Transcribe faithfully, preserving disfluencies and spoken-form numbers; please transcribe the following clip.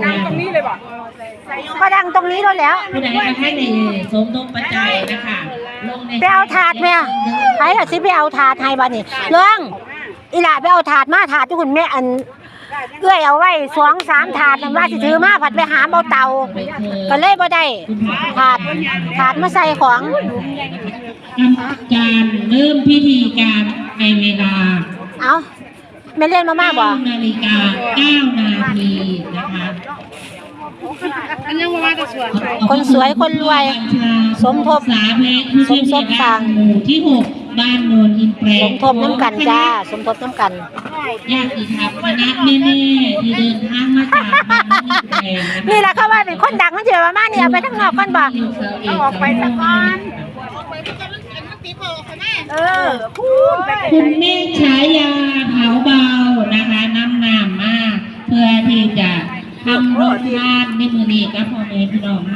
นั่งตรงนี้เลยบ่ ก็นั่งตรงนี้แล้วแหล้ว ผู้ใดมาให้ในสมทบปัจจัยนะคะ ลงใน ไปเอาถาดแม่ ใครล่ะสิไปเอาถาดให้บัดนี้ ลอง อีหล่าไปเอาถาดมา ถาดที่คุณแม่อัน เอื้อยเอาไว้สองสามถาดนั่น ว่าสิถือมา ผัดไปหาเอาเตา ก็เลยบ่ได้ ถาด ถาดมาใส่ของ กรรมการเริ่มพิธีการในเวลา เอาแม่เล่นมาม่าบ่ เก้านาฬิกาเก้านาทีนะคะ อันยังบ่มาแต่ส่วน คนสวยคนรวย สมทบ สาเพชรผู้ช่วยผู้ใหญ่บ้านหมู่ที่หกบ้านโนนอินแปลง สมทบน้ำกันจ้า สมทบน้ำกัน ญาติธรรมคณะแม่ๆที่เดินทางมาจากบ้านโนนอินแปลงนะคะ นี่แหละเขาว่าเป็นคนดังมันจะประมาณนี้ เอาไปทางนอกก่อนบ่ เอาออกไปสักก้อน เออพูดไป คุณเมฆฉายาเถาเบานะคะนำน้ำมาเพื่อที่จะทำโรงทานในมื้อนี้กับพ่อแม่พี่น้องเฮา